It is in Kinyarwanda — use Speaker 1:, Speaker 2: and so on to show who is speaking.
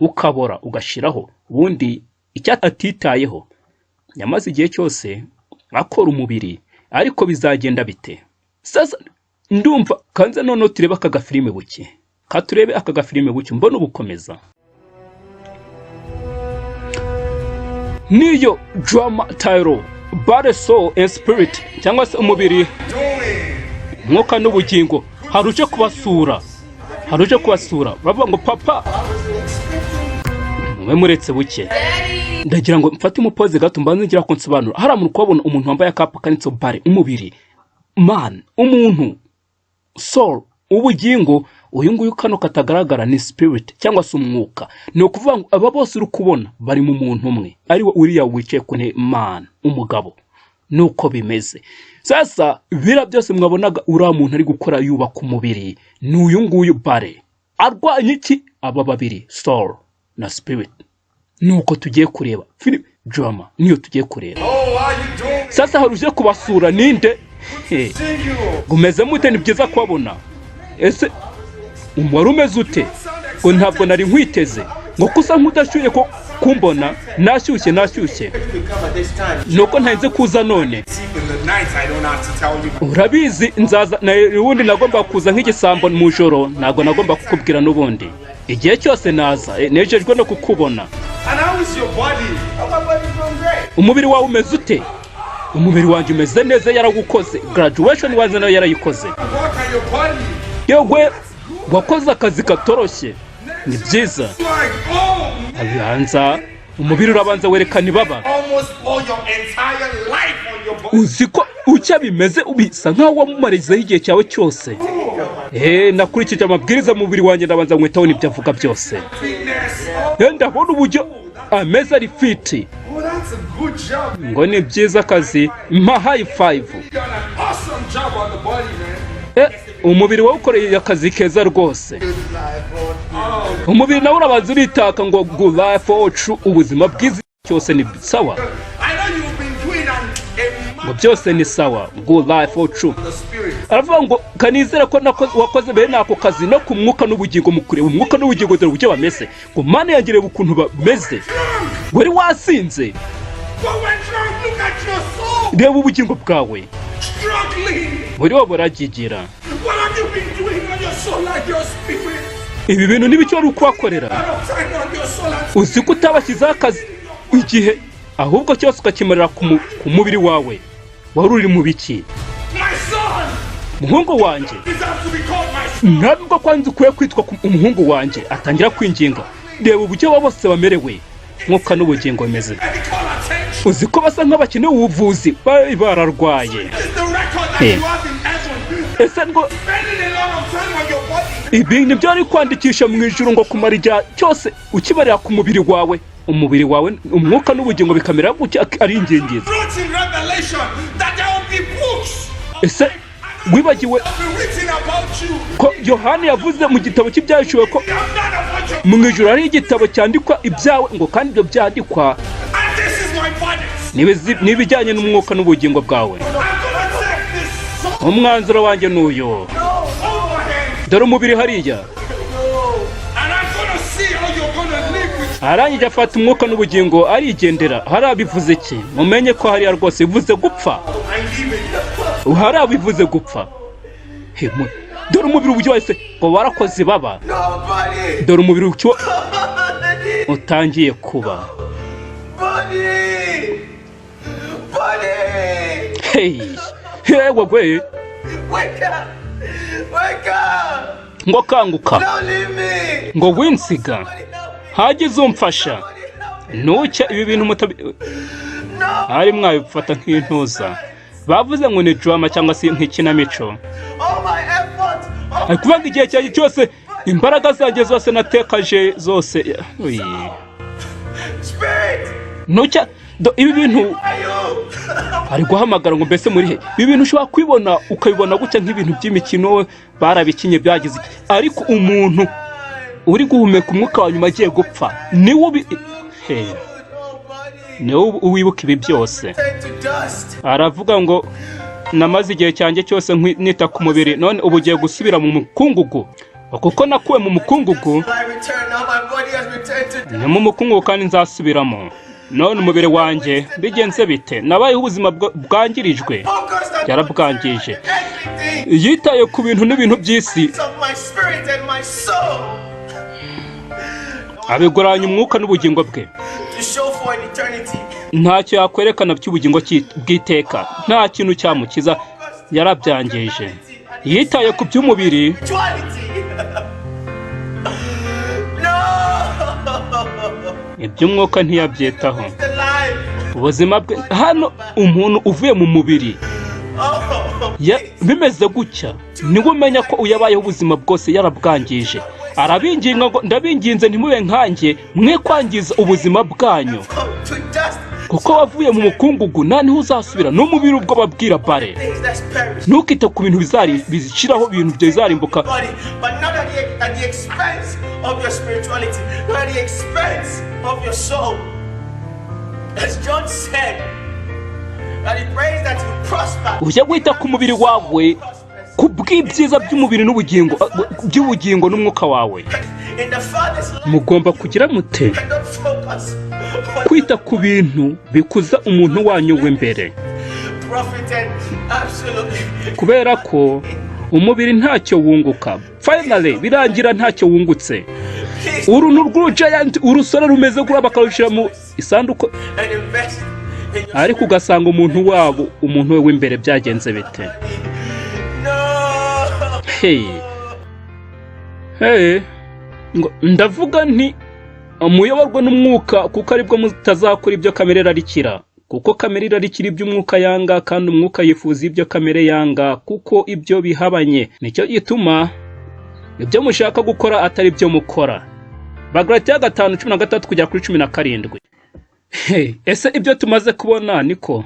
Speaker 1: Ukabora ugashiraho. Ubundi icyo atitayeho, yamaze igihe cyose akora umubiri, ariko bizagenda bite? Sasa ndumva kanze noneho turebe aka gafilime buke, katurebe aka gafilime buke, mbona ubukomeza. Niyo drama title Body, Soul and Spirit, cyangwa se umubiri, umwuka n'ubugingo. Hari uje kubasura, hari uje kubasura. Baravuga ngo: "Papa, mube muretse buke." Ndagira ngo mfate umupoze gato, mbanze ngira ko nsobanura. Hari umuntu kubabona, umuntu wambaye akapa kanditseho body, umubiri, man, umuntu, soul, ubugingo. Uyu nguyu kano katagaragara ni spirit cyangwa se umwuka. Ni ukuvuga ngo aba bose uri kubona bari mu muntu umwe, ari we uriya wicaye ku ntebe, man, umugabo. Nuko bimeze. Sasa biriya byose mwabonaga uriya muntu ari gukora yubaka umubiri ni uyu nguyu body. Arwanya iki? Aba babiri, soul na spirit. Nuko tugiye kureba film drama, niyo tugiye kureba.
Speaker 2: Oh, how you doing?
Speaker 1: Sasa hari uje kubasura. Ninde? He.
Speaker 2: Seeing you.
Speaker 1: Umeze mute? Ni byiza kubabona. Ese wari umeze ute? Ngo ntabwo nari nkwiteze, ngo ko usa nk'udashyuye ko kumbona. Nashyushye, nashyushye.
Speaker 2: To come at this time.
Speaker 1: Nuko ntarinze kuza none.
Speaker 2: Sleep in the night, I don't have to tell you.
Speaker 1: Urabizi, nzaza ubundi nagomba kuza nk'igisambo mu joro, ntabwo nagomba kukubwira. N'ubundi igihe cyose naza. Nejejwe no kukubona.
Speaker 2: And how is your body? Oh, my body's doing great.
Speaker 1: Umubiri wawe umeze ute? Umubiri wanjye umeze neza. Yaragukoze graduation waze nayo yarayikoze.
Speaker 2: Work on your body.
Speaker 1: Yewe, wakoze akazi katoroshye, ni byiza.
Speaker 2: Like, oh,
Speaker 1: Abanza umubiri urabanza werekana ibaba.
Speaker 2: almost all your entire life on your body.
Speaker 1: Uzi ko ucya bimeze, bisa nkaho wamumarizeho igihe cyawe cyose. Nakurikije amabwiriza, mu mubiri wanjye ndabanza nkwitaho, n'ibyo avuga byose.
Speaker 2: Fitness. Oh,
Speaker 1: Ndabona uburyo ameze, ari fit.
Speaker 2: oh, that's a good job, man.
Speaker 1: Ngo ni byiza akazi, mpa high five.
Speaker 2: You done an awesome job on the body, man.
Speaker 1: Umubiri wawe ukoreye akazi keza rwose. Umubiri nawe urabanza uritaka ngo good life, oh true, ubuzima bwiza, cyose ni sawa.
Speaker 2: I know you've been doing a
Speaker 1: Ngo byose ni sawa, good life, oh true.
Speaker 2: the spirit.
Speaker 1: Aravuga ngo kanizere ko wakoze bene ako kazi no ku mwuka n'ubugingo. Mu kureba umwuka n'ubugingo, dore uburyo bameze. Ngo Mana yanjye, reba ukuntu bameze. Wari wasinze.
Speaker 2: But when drunk, look at your soul
Speaker 1: Reba ubugingo bwawe
Speaker 2: struggling.
Speaker 1: buriho buragigira.
Speaker 2: What have you been doing on your soul like your spirit?
Speaker 1: Ibi bintu n'ibiki wari ukubakorera?
Speaker 2: Out of time on your soul and
Speaker 1: Uzi ko utabashyizeho akazi igihe, ahubwo cyose ukakimarira ku mubiri wawe? Wari uri mu biki?
Speaker 2: My son
Speaker 1: Muhungu wanjye
Speaker 2: deserves to be called my son.
Speaker 1: Nta nubwo kwanza ukwiye kwitwa umuhungu wanjye. Atangira kwinginga. Reba uburyo abo bose bamerewe, mwuka n'ubugingo bimeze.
Speaker 2: Medical attention.
Speaker 1: Uzi ko basa nk'abakeneye ubuvuzi, bari bararwaye.
Speaker 2: This is the record that
Speaker 1: Hey.
Speaker 2: you have in heaven.
Speaker 1: Ese ngo
Speaker 2: Spending a lot of time on your body.
Speaker 1: ibi nibyo wari kwandikisha mu ijuru, ngo kumara igihe cyose ukibarira ku mubiri wawe, umubiri wawe, umwuka n'ubugingo bikamera gutya, ari ingingizi.
Speaker 2: Wrote in Revelation that there will be books
Speaker 1: Ese wibagiwe
Speaker 2: that will be written about you.
Speaker 1: ko Yohani yavuze mu gitabo cy'Ibyahishuwe ko
Speaker 2: I'm not about you.
Speaker 1: mu ijuru hari igitabo cyandikwa ibyawe, ngo kandi ibyo byandikwa
Speaker 2: And this is my verdict.
Speaker 1: n'ibijyanye n'umwuka n'ubugingo bwawe?
Speaker 2: I'm gonna take this soul
Speaker 1: Umwanzuro wanjye ni uyu.
Speaker 2: overhead
Speaker 1: Dore umubiri hariya.
Speaker 2: and I'm gonna see how you're gonna live with
Speaker 1: Arangije afata umwuka n'ubugingo, arigendera. Hariya bivuze iki? Mumenye ko hariya rwose bivuze gupfa.
Speaker 2: and living.
Speaker 1: Hariya bivuze gupfa. Dore umubiri uburyo wese ngo warakoze ibaba.
Speaker 3: Nobody!
Speaker 1: Dore umubiri ucyo utangiye kuba.
Speaker 3: Buddy! Buddy!
Speaker 1: Hey, yewe we!
Speaker 3: Wake up! Wake up!
Speaker 1: Ngo kanguka!
Speaker 3: Don't leave me!
Speaker 1: Ngo winsiga!
Speaker 3: Help me!
Speaker 1: Hagize umfasha!
Speaker 3: Help me!
Speaker 1: Ntucya ibi bintu mutabi
Speaker 3: No!
Speaker 1: hari mwabifata nk'intuza. Bavuze ngo ni drama cyangwa se nk'ikinamico.
Speaker 3: All my efforts! All
Speaker 1: Ari kuvuga igihe cyanjye cyose, imbaraga zanjye zose natekaje zose. Uyi.
Speaker 3: Spirit!
Speaker 1: Ntucya ibi bintu.
Speaker 3: Are you?
Speaker 1: Ari guhamagara ngo mbese muri he? Ibi bintu ushobora kubibona, ukabibona gutya nk'ibintu by'imikino, barabikinye byagize iki, ariko umuntu uri guhumeka umwuka wa nyuma agiye gupfa niwe ubi he
Speaker 3: Oh, buddy!
Speaker 1: niwe wibuka ibi byose.
Speaker 3: Turn to dust!
Speaker 1: Aravuga ngo namaze igihe cyanjye cyose nita ku mubiri, none ubu ugiye gusubira mu mukungugu, kuko nakuwe mu mukungugu.
Speaker 3: I return now, my body has return to dust.
Speaker 1: Ni mu mukungugu kandi nzasubiramo. None umubiri wanjye bigenze bite? Nabayeho ubuzima bwangirijwe.
Speaker 3: Focused on
Speaker 1: Yarabwangije.
Speaker 3: earthly things
Speaker 1: Yitaye ku bintu n'ibintu by'isi,
Speaker 3: of my spirit and my soul
Speaker 1: abiguranya umwuka n'ubugingo bwe.
Speaker 3: to show for an eternity.
Speaker 1: Ntacyo yakwerekana by'ubugingo bw'iteka, nta kintu cyamukiza, yarabyangije. Yitaye ku by'umubiri.
Speaker 3: Spirituality. No!
Speaker 1: Iby'umwuka ntiyabyitaho.
Speaker 3: The life.
Speaker 1: Ubuzima bwe hano, umuntu uvuye mu mubiri
Speaker 3: Oh,
Speaker 1: bimeze gutya, niwe umenya ko uyabayeho ubuzima bwose yarabwangije. Arabinginga ngo: "Ndabinginze, ntimube nkanjye, mwe kwangiza ubuzima bwanyu,
Speaker 3: to dust
Speaker 1: kuko wavuye mu mukungugu nta niho uzasubira." N'umubiri ubwo babwira bare,
Speaker 3: things that perish.
Speaker 1: ntukite ku bintu bizari bizishiraho, ibintu bizarimbuka.
Speaker 3: Body, but not at the expense of your spirituality, not at the expense of your soul. As John said, that he prays that you prosper.
Speaker 1: Ujye wita ku mubiri wawe ku bw'ibyiza by'umubiri n'ubugingo, by'ubugingo n'umwuka wawe.
Speaker 3: In the Father's life,
Speaker 1: Mugomba kugira mute?
Speaker 3: cannot focus on
Speaker 1: Kwita ku bintu bikuza umuntu wanyu w'imbere,
Speaker 3: profited absolutely.
Speaker 1: kubera ko umubiri ntacyo wunguka. Finally birangira ntacyo wungutse.
Speaker 3: Please
Speaker 1: Uru ni urw'urugiant, urusore rumeze kuriya bakarushyira mu isanduku,
Speaker 3: and invest in your
Speaker 1: ariko ugasanga umuntu wabo, umuntu we w'imbere byagenze bite?
Speaker 3: No.
Speaker 1: Hey hey, ngo ndavuga nti muyoborwe n'umwuka, kuko aribwo mutazakora ibyo kamere irarikira, kuko kamere irarikira ibyo umwuka yanga, kandi umwuka yifuza ibyo kamere yanga, kuko ibyo bihabanye. Nicyo gituma ibyo mushaka gukora atari byo mukora. Bagalatiya 5:13 kugera kuri 17. Hey, ese ibyo tumaze kubona niko